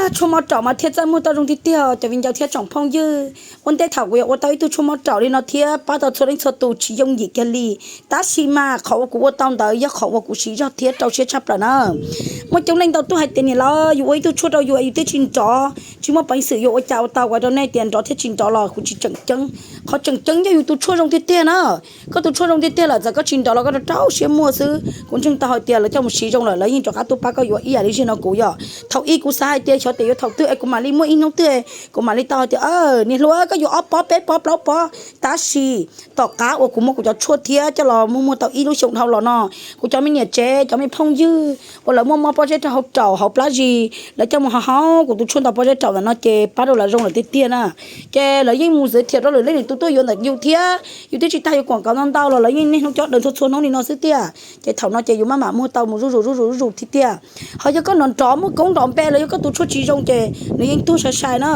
Tshuaj mob raum mas thiaj txawj muag tau zoo tiag tiag cov viv ncaus thiab tsoom phooj ywg. Ua ntej thaum kuv yuav ua tau ib tug tshuaj mob raum li no thiab pab tau txhua leej txhua tus tsis yooj yim kiag li, tab sis mas qhov uas kuv ua tau ntawd yog qhov uas kuv siv zog thiab rau siab tshaj plaws na. Muaj coob leej ntau tuaj hais tias niam lawv, yus ua ib tug tshuaj rau yus es yus twb tsis nrov, tsis muaj peev xwm yuav ua cas ua tau. Kuv hais rau nej tias nrov thiab tsis nrov los kuv tsis tseem ceeb. Qhov tseem ceeb yog yus tus tshuaj zoo tiag tiag na. Koj tus tshuaj zoo tiag tiag lawm txawm koj tsis nrov los koj rau rau siab muag xwb. Kuv ntseeg tau hais tias lawv coj mus siv zoo lawm lawv yeej rov qab tuaj pab koj yuav ib yam li zim no kuv yom. Thaum ub kuv xav hais tias xyov tias yuav thaum twg es kuv mam li muaj ib hnub twg kuv mam li tau hais tias niam hluas koj yuav ob pob peb pob plaub pob. Tab sis tom qab uas kuv muab kuv cov tshuaj thiab coj los muag muag tau ib lub xyoo dhau los no, kuv cov me niam tsev cov me phooj ywg uas lawv muaj mob pob zeb rau hauv raum hauv plab zis lawv coj mus haus haus kuv tus tshuaj ntau pob zeb raum ntawm no ces pab rau lawv zoo lawm tiag tiag na. Ces lawv yeej mus xwb thiab rau lwm leej niam tus tuaj yuav ntawm yus thiab yus twb tsis tag yuav kuam kauv ntau ntau los lawv yeej niaj hnub coj daws txhua txhua hnub li no xwb tiag. Ces thaum no ces yus maj mam muag tau mus zuj zus zuj zus zuj zus thiab tiag. Ho yog koj nrov nrov muaj koob nrov npe los yog koj tus tshuaj tsis zoo ces nws yeej tuag sai sai na.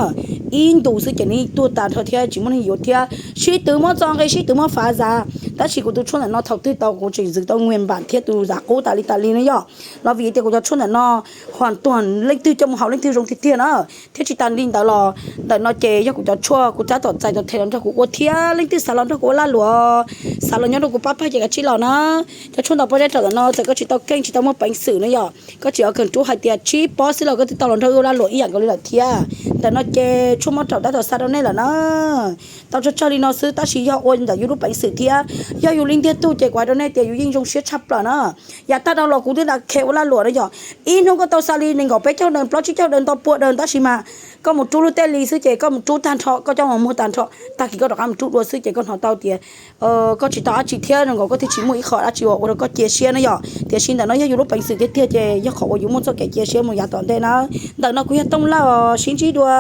Ib ntus xwb ces nws yeej tuag tas nrho thiab tsis muaj neeg yuav thiab. Sib tw muab txo nqe sib tw muab fav xav. Tab sis kuv tus tshuaj ntawm no thaum twg tau kuv tseem ntxwv tau nqe npam thiab tus zam qub tas li tas li na yom. Los vim tias kuv cov tshuaj ntawm no huam tuam leej twg coj mus haus leej twg zoo tiag tiag na. Thiab tsis tas li ntawd los ntawm no ces yog kuv cov tshuaj kuv tab tom txais tau them los nrog kuv ua thiab leej twg xav los nrog kuv ua lag luam, xav los nyob rau kuv pab pawg ces kav tsij los na. Cov tshuaj ntau pob zeb raum ntawm no txawm koj tsis tau keej tsis tau muaj peev xwm na yom, koj tsis ua keem rub hais tias tsib pob xwb los koj twb tau los nrog ua lag luam ib yam nkaus li lawm thiab. Ntawm no ces tshuaj mob raum tab tom xa rau nej lawm na. Tau tsawg tsawg li no xwb tab sis yog ua ntawm yus lub peev xwm thiab yog yus li ntiag tug ces kuv hais rau nej tias yus yeej zoo siab tshaj plaws na. Yav tag dhau los kuv twb nrhiav ua lag luam na yom. Ib hnub koj tau xa li nees nkaum peb caug daws plaub tsib caug daws ntau pua daws tab sis mas koj mus rub lub tej li xwb ces koj mus rub tag nrho koj coj mus muag tag nrho, tag kis koj rov qab mus rub dua xwb ces koj hnov tau tias koj tsis tau dab tsi thiab zoo nkaus koj thiaj tsis muaj ib qho dab tsi uas ua rau koj cia siab na yom. Tiam sis ntawm no yog yus lub peev xwm tiag tiag ces yog qhov uas yus muaj txoj kev cia siab mus yav tom ntej na. Ntawm no kuv yog Tooj Lauj, sib ntsib dua.